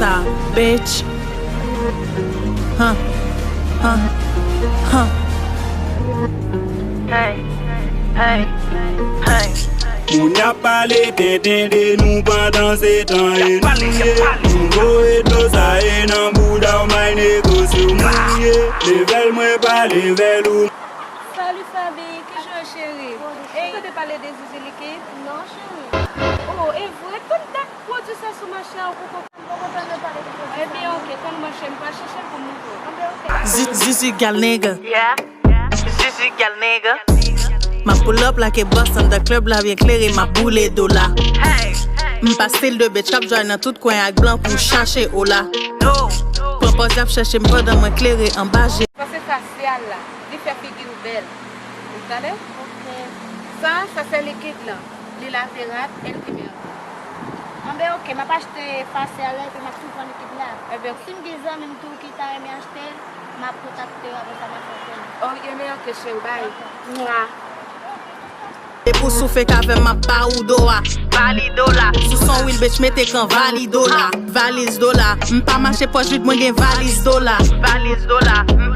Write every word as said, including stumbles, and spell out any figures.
Bitch. Huh. Huh. Huh. Hey, hey, hey. Moun y ap pale tenten de nou pandan se tan e nou ye. Nou voye dlo sa e nan bouda w may negosye w mouye. Level mwen pa level ou. Salut Faby, kijan w cheri? Ou tande pale de Zizi Likid? Non cheri. Oh, e vre? Tout dat pwodui sa sou mache a ou poko. Ebyen ok, tann mwen cheri, m pral chèche l pou m montre w. Zizi gal nigga. Yeah, Zizi gal nigga. M ap pull up like a boss anndan club la byen klere, m ap boule dola. M pa stil de bitch k ap dry nan tout kwen ak blan pou chache ola. Pran pòz y ap chèche m pandan mwen klere anba je. Sa se fasyal la, li fè figi w bèl. Ou tande? Ok. Sa, sa se likid lan. Li lave rad, el primero. Anben ok, m ap achte fasyal la epi m ap tou pran likid la. Ebyen, si m gen zanmi m tou ki ta renmen achte l, m ap kontakte w apre sa m ap fè w konnen. Oh, ebyen ok cheri, bye. Mwa. E pou soufek avè m, m ap ba ou do a. Valido la. Sou son wil bitch mete kan valido la. Valiz dola. M pa mache pòch vid, mwen gen valiz dola. Valiz dola. M